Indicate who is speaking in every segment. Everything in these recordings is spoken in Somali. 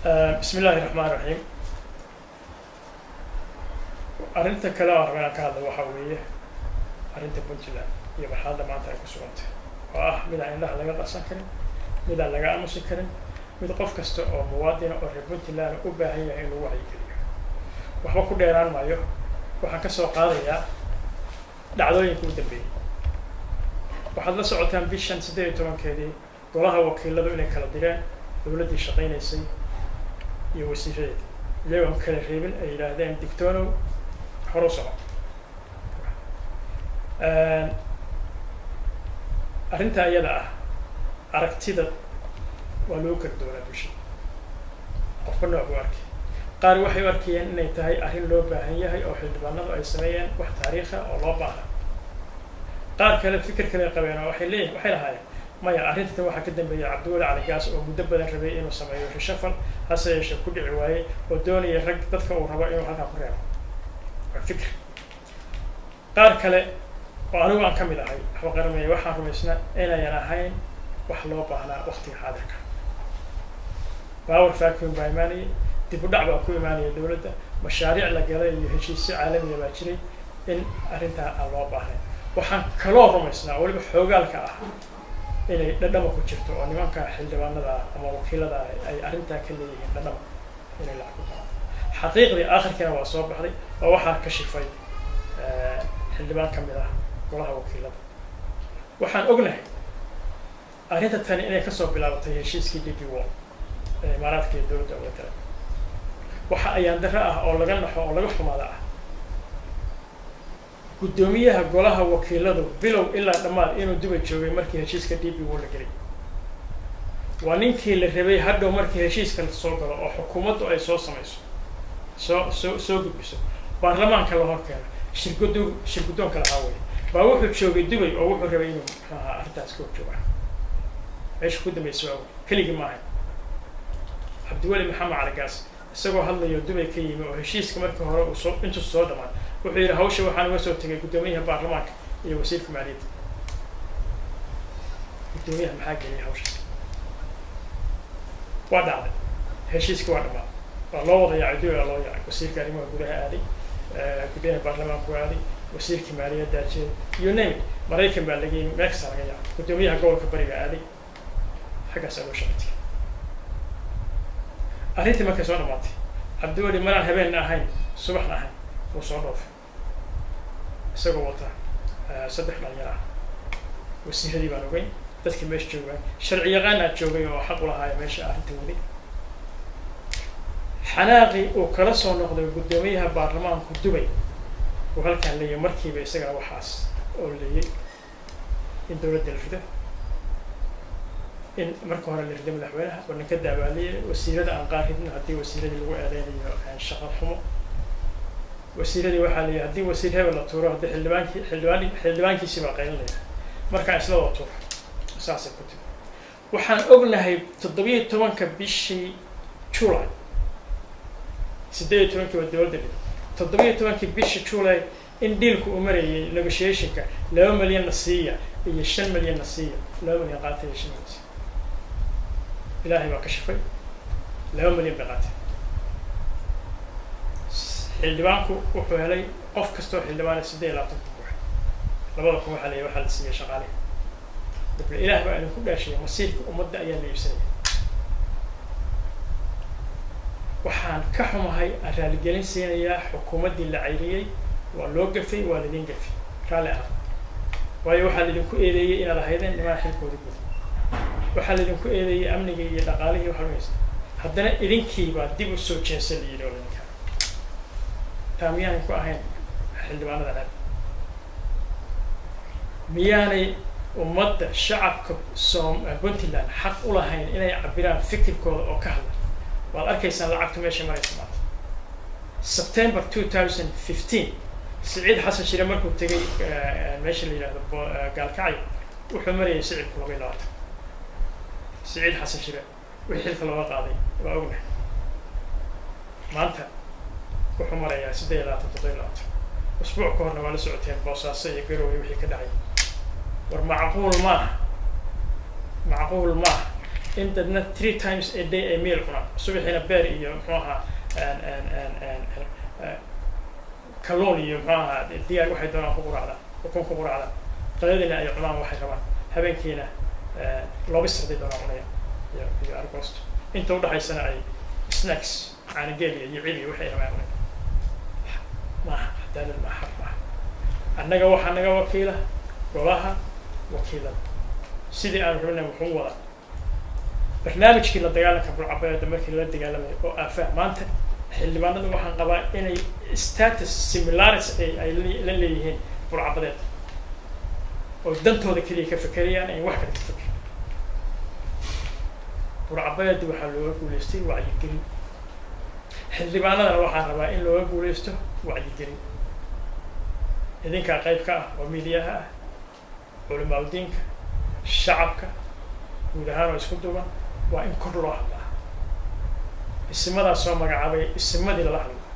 Speaker 1: Bismi illaahi raxmaan raxiim. Arrinta kale oo aan raba inaan ka hadlo waxaa weeye arrinta Puntland iyo marxaladda maanta ay ku sugantay, oo ah mid aan indhaha laga qarsan karin, mid aan laga aamusi karin, mid qof kasta oo muwaadina oo reer Puntland u baahan yahay in lagu wacyigeliyo. Waxba ku dheeraan maayo. Waxaan kasoo qaadayaa dhacdooyinka u dambeeyey. Waxaad la socotaan bishan 18-keedii golaha wakiiladu inay kala direen dowladdii shaqaynaysay iyo wasiiradeeda, iyagoon kala reebin, ay yidhaahdeen, "Digtoonow, hor u soco." Arrinta iyada ah aragtida waa loo kala doonaa bulshada, qofba nooc buu arkay. Qaar waxay u arkayeen inay tahay arrin loo baahan yahay oo xildhibaanadu ay sameeyeen wax taariikha oo loo baahna. Qaar kale fikir kale qabeen oo waxay leeyihin, waxay lahaayeen, maya, arrintan waxaa ka dambeeyay Cabdiweli Cali Gaas oo muddo badan rabay inuu sameeyo reshuffle, hase yeeshee ku dhici waayey, oo doonaya rag dadka uu rabo inuu halkaa ku reebo. Waa fikir. Qaar kale oo anigu aan ka mid ahay, waxba qaramaya, waxaan rumaysnaa inayan ahayn wax loo baahnaa waktiga xaadirka. Power vacuum baa imaanayay, dib u dhac baa ku imaanaya dowladda, mashaariic la galay iyo heshiisyo caalamiya baa jiray, in arrintaa aan loo baahnayn. Waxaan kaloo rumaysnaa oo weliba xoogaalka ah inay dhadhama ku jirto oo nimanka xildhibaanada ah ama wakiilada ah ay arrintaa ka leeyihiin dhadhama, inay lacag ku daraan. Xaqiiqdii aakhirkiina waa soo baxday oo waxaa kashifay xildhibaan ka mid ah golaha wakiilada. Waxaan ognahay arrinta tani inay kasoo bilaabatay heshiiskii DP World ee Imaaraadka iyo dowladda uga galay. Waxa ayaan darro ah oo laga naxo oo laga xumaada ah guddoomiyaha golaha wakiiladu bilow ilaa dhammaad inuu Dubay joogay markii heshiiska DP World la gelay. Waa ninkii la rabay hadhow markii heshiiska la soo galo oo xukuumaddu ay soo samayso, soo gudbiso, baarlamaanka la hor keeno, shirguddoonka lahaa wey. Baa wuxuu joogay Dubay oo wuxuu rabay inuu, muxuu ahaa, arrintaas ka hor joogaa. Meesha ku dambaysa waa keligii maahay. Cabdiweli Maxamed Cali Gaas isagoo hadlayo Dubay ka yimi oo heshiiska markii hore uu soo intuu soo dhamaan, wuxuu yidhi, "Hawsha waxaan uga soo tegay guddoomiyaha baarlamaanka iyo wasiirka maaliyadda." Guddoomiyaha maxaa geliyay hawshaas? Waa dhacday, heshiiska waa dhamaaday, waa loo wada yaacay. Dubay waa loo yaacay. Wasiirka arrimaha gudaha aaday, guddoomiyaha baarlamaanku aaday, wasiirka maaliyadda jiray, you name it. Maraykan baa laga yimi, meel kastaa laga yaacay. Guddoomiyaha gobolka Bariga aaday, xaggaasaa loo shaqatay. Arrintii markay soo dhamaatay, Cabdiweli maraan habeenna ahayn, subaxna ahayn, wuu soo dhoofay isagoo wata saddex dhalinyaro ah. Wasiiradii baan ogeyn, dadkii meesha joogaan, sharci yaqaanaa joogay oo xaq u lahaaya meesha arrinta waday. Xanaaqii uu kala soo noqday guddoomiyaha baarlamaanku Dubay uu halkaan leeyahy, markiiba isagana waxaas oo leeyay in dowladda la rido, in marka hore la rido madaxweynaha oo ninka daabaaliyay, wasiirada aan qaar ridno haddii wasiiradii lagu eedeynayo shaqa xumo. Wasiiradii waxaa la yihi, haddii wasiir hebel la tuuro, haddii xildhibaankii xildhibaan xildhibaankiisii baa qaylinaya, markaa isla wada tuuro. Saasay ku timi. Waxaan ognahay 17-ka bishii July, 18-kii waa dowladda dhig, 17-kii bishii July in dealku uu marayay negotiationka 2 milyan na siiya iyo 5 milyan na siiya. 2 milyan qaatay iyo 5 milyan siiya. Ilaahay baa ka shafay, 2 milyan bay qaatay. Xildhibaanku wuxuu helay, qof kastoo xildhibaana, 28 kun ku labada kun. Waxaa la waxaa la siiyey shaqaalihi. Dabla Ilaah baa idinku dhaashaya, masiirka ummadda ayaa la iibsanaya. Waxaan ka xumahay, aan raaligelin siinayaa xukuumaddii la cayriyey. Waa loo gafay, waa laidin gafay, raalli ahaa. Waayo, waxaa laidinku eedeeyey inaad ahaydeen nimaan xilkooda guda. Waxaa laidinku eedeeyey amnigii iyo dhaqaalihii waxa lumaysa. Haddana idinkiibaa dib u soo jeensa la yidhi oo laidinka taa miyaanay ku ahayn xildhibaanada ceeb? Miyaanay ummadda shacabka Soom Puntland xaq u lahayn inay cabiraan fikirkooda oo ka hadlaan? Waad arkaysaan lacagtu meesha maraysa maanta. September 2015, Siciid Xasan Shire markuu tegay meesha la yidhahdo Gaalkacyo, wuxuu marayay sicirku 22. Siciid Xasan Shire wixii xilka looga qaaday waa ognahay. Maanta wuxuu marayaa 28, 27. Usbuuc ka horna waa la socoteen Boosaaso iyo Garowe wixii ka dhacay. War macquul maaha, macquul maaha. In dadna three times a day ay meal cunaan, subaxiina beer iyo, muxuu ahaa, kalluun iyo, muxuu ahaa, digaag waxay doonaan ku quraacdaan, ukun ku quraacdaan, qadadiina ay cunaan waxay rabaan, habeenkiina lobster haday doonaan cunayaan iyo argoosto, inta udhaxaysana ay snacks, caanageel iyo cib iyo waxay rabaan cunayaan. Maaha cadaalad, maaha, xaq maaha. Annaga waxaa naga wakiila golaha wakiilada. Sidii aan rabnay wuxuu wadaa barnaamijkii la dagaalanka burcabeeda. Markii lala dagaalamayo oo aafaha maanta, xildhibaanada waxaan qabaa inay status similarities ay la leeyihiin burcabadeed, oo dantooda keliya ka fekerayaan, ay wax kale ka fekerin. Burcabadeedi waxaa looga guuleystay wacyigelin. Xildhibaanadana waxaan rabaa in looga guuleysto wacyigelin. Idinkaa qayb ka ah oo miidiyaha ah, culimaa udiinka, shacabka guud ahaan oo isku duuban, waa in kor loo hadlaa. Isimadaa soo magacaabay, isimadii lala hadlaa,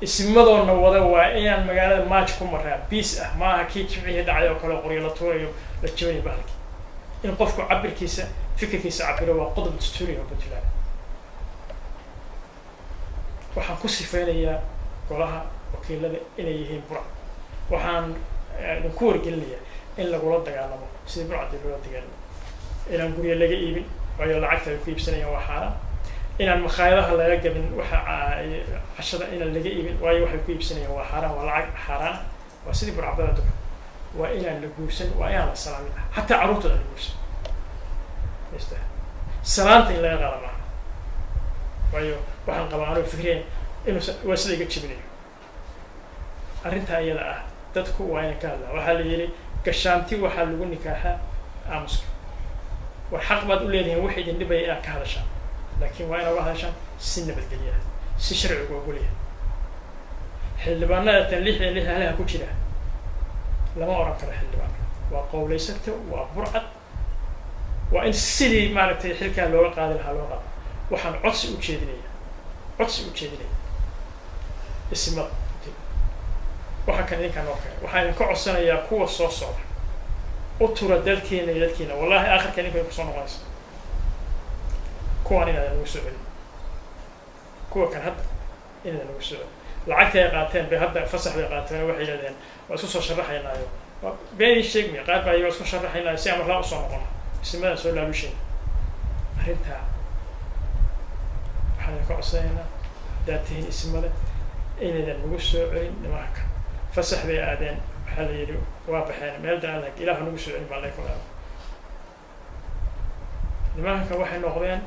Speaker 1: isimadoona wada waa inaan magaalada march ku maraa peace ah. Maaha kii Jimcihii dhacay oo kale, qoryo la tuurayo, la jabinayo bahalkii. In qofku cabirkiisa, fikirkiisa cabiro waa qodob dastuuriya oo Puntland. Waxaan ku sifeynayaa golaha wakiilada inay yihiin burcad. Waxaan idinku wargelinayaa in lagula dagaalamo sidii burcadii loola dagaalamo, inaan guryo laga iibin, waayo lacagta ay ku iibsanayaan waa xaaraan, inaan makhaayadaha laga gabin waxa cashada, inaan laga iibin, waayo waxay ku iibsanayaan waa xaaraan, waa lacag xaaraan, waa sidii burcadada duka. Waa inaan la guursan, waa inaan la salaamin, xataa carruurtooda aan la guursan. Ista salaanta in laga qaada maaha, waayo waxaan qabaa anoo fikriyan inuusan waa sida iga jebinayo. Arrintaa iyada ah dadku waa inay ka hadlaan. Waxaa la yidhi, gashaanti waxaa lagu nikaaxaa aamuska. War xaq baad u leedihiin wax idin dhibaya inaad ka hadashaan, laakiin waa inaad uga hadashaan si nabadgelya ah, si sharcigu ogol yahay. Xildhibaanada tan 66 halaha ku jira lama oran karo xildhibaan, waa qowlaysato, waa burcad. Waa in sidii maaragtay xilkaa looga qaadi lahaa loo qaado. Waxaan codsi u jeedinaya, codsi u jeedinaya isimada. Waxaa kan idinkaa noo keenay, waxaan idinka codsanayaa kuwa soo socda, u tura dalkiina iyo dadkiina. Wallahi aakhirka idinka ay kusoo noqonaysa kuwaan inaadan nagu soo celin, kuwa kan hadda inaadan nagu soo celin. Lacagtii ay qaateen bay hadda fasax bay qaateen oo waxay yidhahdeen waa isku soo sharaxaynaayo. Been idin sheegmaya, qaar baa waa isku sharaxaynaayo si amarlaa usoo noqono, isimadan soo laalushayna. Arrintaa waxaan idinka codsanaynaa, haddaad tihiin isimada, inaydan nagu soo celin nimanka kan. Fasax bay aadeen, waxaa la yidhi waa baxeen meel daan lag ilaahu nagu soo celin baa lay ku leeda. Nimanka waxay noqdeen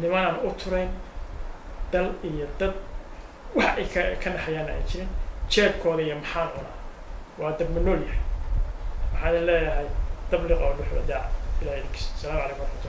Speaker 1: nimanaan u turayn dal iyo dad, wax ay ka naxayaan ay jirin, jeebkooda iyo maxaan cunaa, waa dabma nool yahay. Waxaan leeyahay dabliqa oo dhuxula daaca. Ilahay idinkiis. Asalaamu calaykum waraxmatullah.